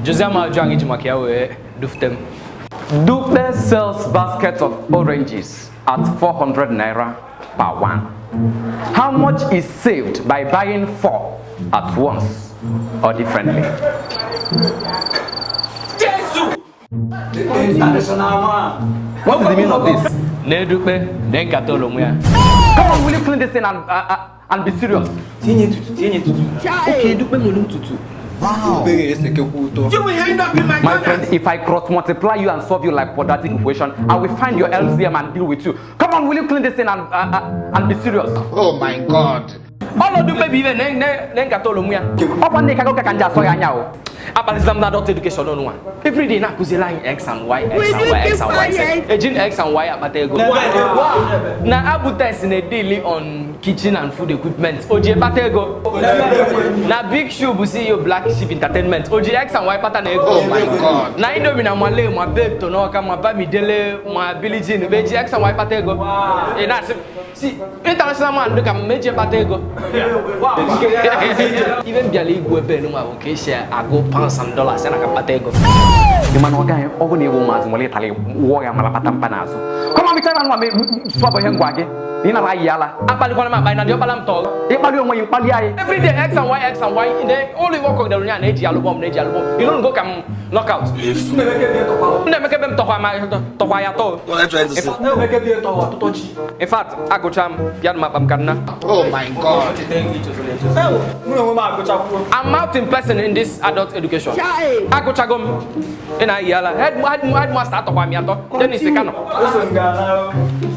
Jụzie m ajụ anyị ji maka ya wee dufute m. Dupe sells basket of oranges at 400 naira per one. How much is saved by buying four at once or differently? International man. What is the meaning of this? Na-edupe na nkata ụlọ ya. Come on, will you clean this thing and be serious? Tinye ntutu, tinye ntutu. Oke Dupe nwere ntutu. Obere esekekwa ụtọ. You will end up in My McDonald's. friend, if I cross multiply you and solve you like quadratic equation, I will find your LCM and deal with you. Come on, will you clean this thing and be serious? Oh my God. Ọnọdụ mkpebi ibe na nkata ụlọ ya. Ọkwa ndị kago ka nje asọ ya anya o. Akpalizila m na adult education n'ụwa. Everyday na-akụziri anyị x and y, x Will and you y, keep x and y. quiet? Eji x and y akpata ego. Na Abutex na-edili on kitchen and food equipment. O ji kpata ego. Na Big Shoe bụ CEO Black Sheep Entertainment. O ji x and y kpata na ego. Oh my God. Na Indomie na Male, ma Babe Tonoka, ma Bamidele, ma Billie Jean, bụ eji x and y kpata ego. Ị na-asị si international man dịka m meji kpata ego. Ibe m bịara igwu ebe nwa bụ ka esi agụ pounds and dollars ya na ka mkpata ego. Ị ma na ọ gaghị ọ bụ na ịbụ ụmụazị nwere ịtali wụọ ya mara kpata mkpa n'azụ. Come on, mechara nwa m sọbụ ihe ngwa gị. Na ị nara ayị ala. Akpalikwana m akpali na diọkpala m tọọ. Ịkpali onwe gị mkpali anyị. Every day x and y, x and y, then ụlọ iwe ọkọ dara ya na-eji alụbọm na-eji alụbọm. You don't go ka m knockout. Nna-emeke be m tọkwa ma tọkwa ya tọọ. What are you trying to say? Na-emeke bi ịtọ ọtụtụ chi. In fact, agụcha m bịa m akpa m ka nna. Oh my God. Mụ na onwe m agụchakwuo. I'm out in person in this adult education. Chai. Agụchago m. Ị na-ayị ala. Headmaster atọkwa m ya atọ. Dennis Kano. Eso m ga-ala.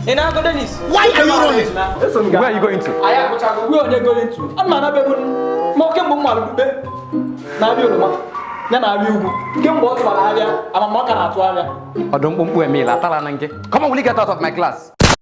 Ị na-agụ Dennis? Why are you running? Eso m ga. Where are you going to? Anyị agụchago. We onye going to? Ana m anaba ebe ma kemgbe m nwara Dupe na-abịa oroma ya na-abịa ugwu kemgbe ọ tụwara ahịa amama ọ ka na-atụ ahịa. Ọdụ mkpụmkpụ emela atala na nke. Come on, will you get out of my class?